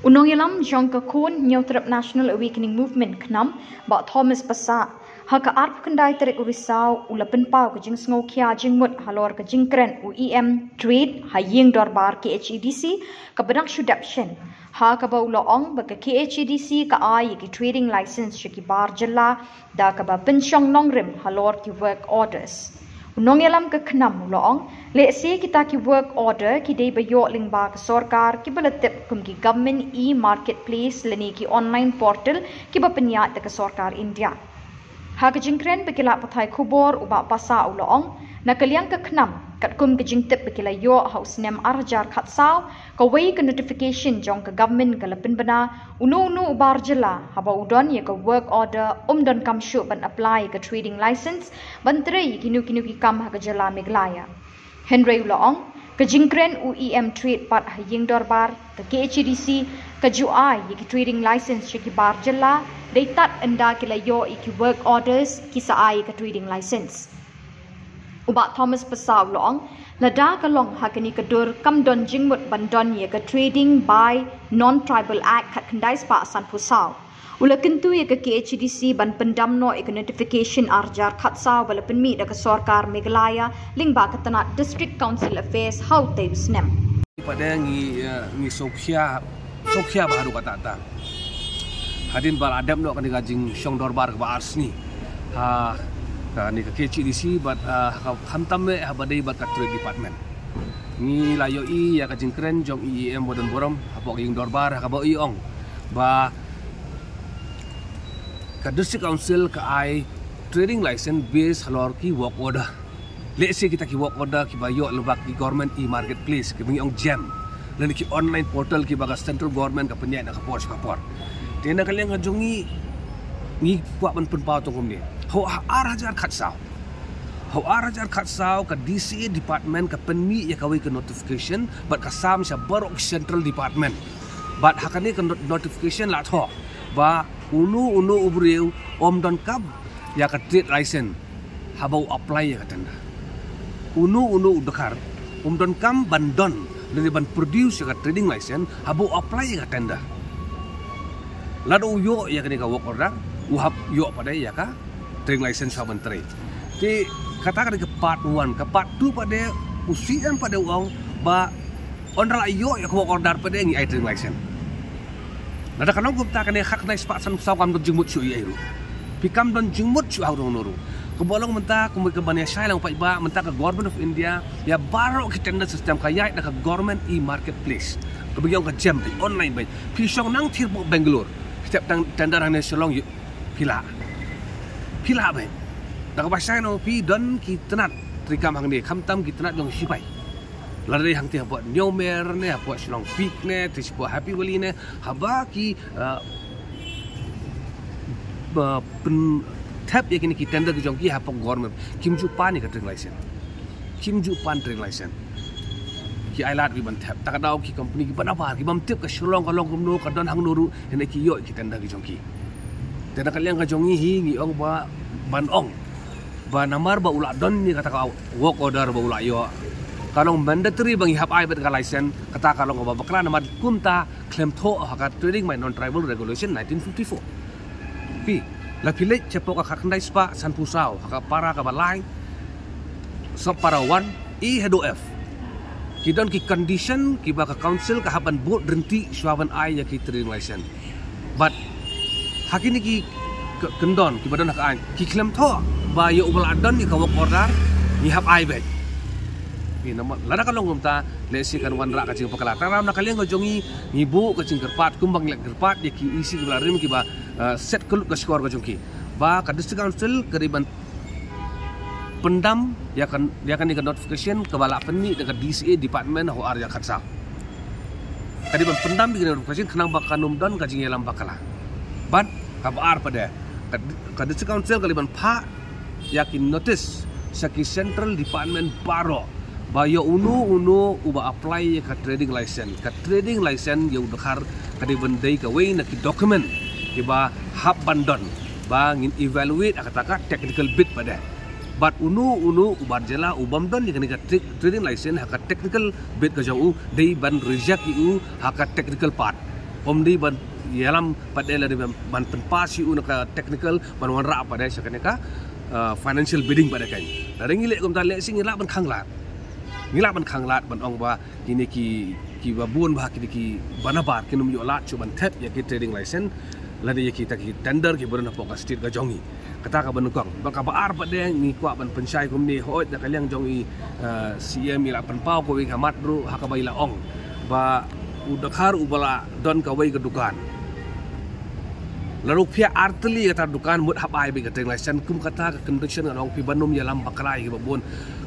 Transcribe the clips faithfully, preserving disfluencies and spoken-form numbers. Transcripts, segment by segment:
U nongïalam jong ka Khun Hynñiewtrep National Awakening Movement, KHNAM, Bah Thomas Passah, ha ka arphew khyndai tarik u Risaw u la pynpaw ka jingsngewkhia jingmut halor ka jingkren u E M Trade ha ïing dorbar K H A D C kaba dang shu dep shen, ha kaba u la ong ba ka K H A D C ka ai ïa ki trading license sha ki bar jylla da kaba pynshong nongrim halor ki work orders. U nongïalam ka KHNAM u la ong, lehse kita ki work order ki dei ba ïoh lyngba ka sorkar kiba la tip kum ki Government e-Marketplace lane ki online portal kiba pynïaid da ka sorkar India. Ha ka jingkren bad ki lad pathai khubor, u Bah Passah u la ong, na ka liang ka KHNAM, katkum ka jingtip ba ki la ïoh ha u snem ar hajar khatsaw, kawei ka notification jong ka government ka la pynbna, uno uno u bar jylla haba u don ïa ka work order um donkam shuh ban apply ïa ka trading license ban trei ïa kino kino ki kam ha ka jylla Meghalaya. Hynrei u la ong, ka jingkren u E M Trade pat ha ïing dorbar ka K H A D C ka ju ai ïa ki trading license sha ki bar jylla, dei tad ynda ki la ïoh ïa ki work orders ki sa ai ïa ka trading license. U Bah Thomas Passah u la ong, lada ka long ha kane ka dur kam don jingmut ban don ïa ka Trading by Non-Tribal Act khatkhyndai spah sanphew saw. U la kyntu ïa ka K H A D C ban pyndam noh ïa ka notification ar hajar khatsaw ba la pynmih da ka sorkar Meghalaya lyngba ka tnat District Council Affairs ha utei u snem. Pat de ngi, eh, ngi sngewkhia, sngewkhia bha haduh katta katta. Hadien ba la dep noh kane ka jingshong dorbar kaba ar sngi ha kane ka K H A D C bad, eh, ha ka, khamtam eh haba dei bad ka Trade Department. Ngi la ïohi ïa ka jingkren jong i E M ba don burom hapoh ka ïing dorbar ha kaba i ong ba ka District Council ka ai trading license base halor ki work order. Lehse kita ki work order kiba ïoh lyngba ki Government e-Marketplace kiba ngi ong GeM, lane ki online portal kiba ka Central Government ka pynïaid na ka por sha ka por. Te na ka liang ka jong ngi, ngi kwah ban pynpaw tang kumne. Ha u ar hajar khatsaw, ha u ar hajar khatsaw ka D C A Department ka pynmih ïa kawei ka notification bad ka sam sha baroh ki Central Department. Bad ha kane ka not-, notification la thoh ba uno uno u briew um donkam ïa ka trade license haba u apply ïa ka tender. Uno uno u dkhar um donkam ban don lane ban produce ïa ka trading license haba u apply ïa ka tender. Lada u ïoh ïa kane ka work order, u hap ïoh pat de ïa ka trading license shuwa ban trei. Te kata ka dei ka part one, ka part two pat de u C M pat de u ong ba ynda la ïoh ïa ka work order pat de ngi ai trading license. Lada ka long kumta kane khatkhyndai spah sanphew saw kam don jingmut shuh ïa i ruh. Phi kam don jingmut shuh ha u nongno ruh. Kaba long mynta kumba ka ban ïa shai lang paidbah mynta ka Government of India ïa baroh ki tender system ka ïaid da ka Government e-Marketplace. Kaba ngi ong ka GeM, online beit. Phi shong nang thir hapoh Bangalore. Phi thep tang tender hangne Shillong ïa phi lah. Phi lah beit. Da kaba shai noh phi don ki tnat treikam hangne khamtam ki tnat jong ki shipai. Lada dei hangtei hapoh Newmer ne, hapoh Shillong Peak ne, te hapoh Happy Valley ne, haba ki, uh, ba pynthep ïa kine ki tender ki jong ki hapoh government, kim ju pan ïa ka trading license. Kim ju pan trading license. Ki ai lad ki ban thep. Ta ka daw ki company ki ban abar, ki bym tip ka Shillong ka long kumno, ka don hangno ruh, hynrei ki ïoh ki tender ki jong ki. Te na ka liang ka jong ngi hi ngi ong ba ban ong ba namar ba u la don ïa kata ka work order ba u la ïoh. Ka long mandatory ba ngi hap ai beit ka license, kata ka long kaba bakla namar kumta khlem thoh ha ka Trading by Non-Tribal Regulation nineteen fifty-four. Phi, la phi leit shapoh ka khatkhyndai spah sanphew saw ha ka para kaba lai, sub para one, A haduh F. Ki don ki condition kiba ka council ka hap ban bud ryntih shuwa ban ai ïa ki trading license. Bad ha kine ki k-, kyndon kiba don ha ka aiñ ki khlem thoh ba ïa uba la don ïa ka work order ngi hap ai beit. Phi, namar lada ka long kumta lehse kan wanrah ka jingbakla. Tang na ka liang ka jong ngi ngi buh ka jingkyrpad kumba ngi la kyrpad ïa ki E C kiba la rim kiba, eh, set ka lut ka shkor ka jong ki ba ka District Council ka dei ban pyndam ïa ka, ïa kane ka notification kaba la pynmih da ka D C A department ha u ar hajar khatsaw. Ka dei ban pyndam ïa kane ka notification khnang ba kan ym don ka jingïalam bakla. Bad kaba ar pat de ka, ka District Council ka dei ban phah ïa ki notice sha ki central department baroh ba ïa uno uno uba apply ïa ka trading license, ka trading license ïa u dkhar ka dei ban dei kawei na ki document kiba hap ban don ba ngin evaluate ha kata ka technical bit pat de. Bad uno uno u bar jylla u bym don ïa kane ka tra-, trading license ha ka technical bit ka jong u dei ban reject ïa u ha ka technical part. Ym dei ban ïalam pat de lada ban pynpass ïa u na ka technical ban wanrah pat de sha kane ka, uh, financial bidding pat de kan. Lada ngi leh kumta lehse ngi lah ban khanglad. Ngi lah ban khanglad ban ong ba kine ki, kiba bun bha kine kiba nabar kin ym ïoh lad shuh ban thep ïa ki trading license lane ïa kita ki tender kiba don hapoh ka state ka jong ngi. Kata kaba nyngkong. Bad kaba ar pat de ngi kwah ban pynshai kumne, hooid na ka liang jong i, eh, C M i la pynpaw kawei ka mat ruh ha kaba i la ong ba u dkhar uba la don kawei ka dukan, la ruh phiah artylli kata dukan mut hap ai beit ka trading license. Kum kata ka condition ngan ong phi ban ym ïalam bakla ïa kiba bun,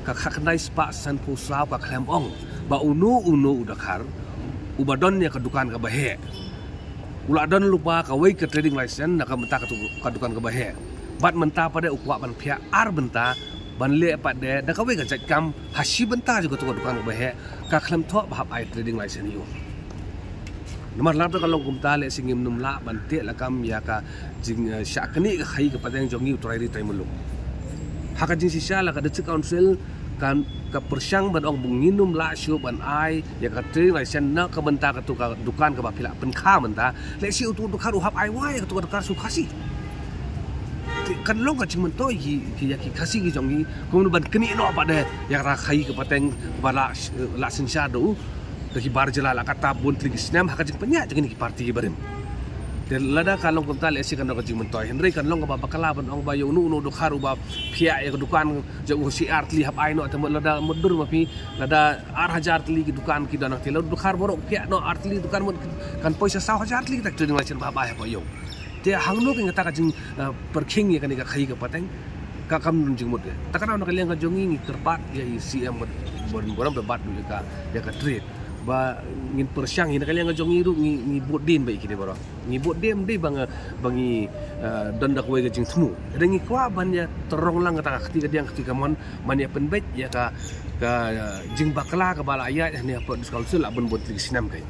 ka khatkhyndai spah sanphew saw ka khlem ong ba uno uno u dkhar uba don ïa ka dukan kaba heh u la don lypa kawei ka trading license na ka bynta katu ka dukan kaba heh. Bad mynta pat de u kwah ban phiah ar bynta ban leh pat de da kawei ka jait kam ha shi bynta jong katu ka dukan kaba heh, ka khlem thoh ba hap ai trading license ïa u. Namar lada ka long kumta lehse ngim nym lah ban teh lakam ïa ka jing, eh, shah knieh ka khaïi ka pateng jong ngi u trai ri trai muluk. Ha ka jingshisha la ka District Council kan ka pyrshang ban ong ba ngin ym lah shuh ban ai ïa ka trading license na ka bynta katu ka dukan kaba phi la pynkha mynta. Lehse utu u dkhar u hap ai wai ïa katu ka dukan sha u Khasi. Te kan long ka jingmyntoi ki, ki ïa ki Khasi ki jong ngi kum ban knieh noh pat de ïa ka khaïi ka pateng ba la, la synshar da u da ki bar jylla la katta bun tylli ki snem ha ka jingpynïaid jong kine ki party ki barim. Te lada ka long kumta lehse kan long ka jingmyntoi, hynrei kan long kaba bakla ban ong ba ïa uno uno u dkhar uba phiah ïa ka dukan jong u shi artylli hap ai noh, te mut lada mutdur ma phi lada ar hajar tylli ki dukan ki don, te lada u dkhar baroh phiah noh artylli dukan mut kan poi sha saw hajar tylli kita ki trading license ba hap ai hapoh ïew. Te hangno kein kata ka jing, eh, pyrkhing ïa kane ka khaïi ka pateng, ka kam don jingmut ïa. Ta ka daw na ka liang ka jong ngi ngi kyrpad ïa i C M bad, bad, bad, bad ïa ka, ïa ka trade. Ba ngin pyrshang ïa na ka liang ka jong ngi ruh ngi, ngi bud dien ba ïa kine baroh. Ngi bud dien dei ba nga, ba ngi, eh, don da kawei ka jingthmu. Hynrei ngi kwah ban ïa tyrong lang kata ka kti kadiang kti kamon ban ïa pynbeit ïa ka, ka, eh, jingbakla kaba la ïaid hangne hapoh District Council la bun bun tylli ki snem kein.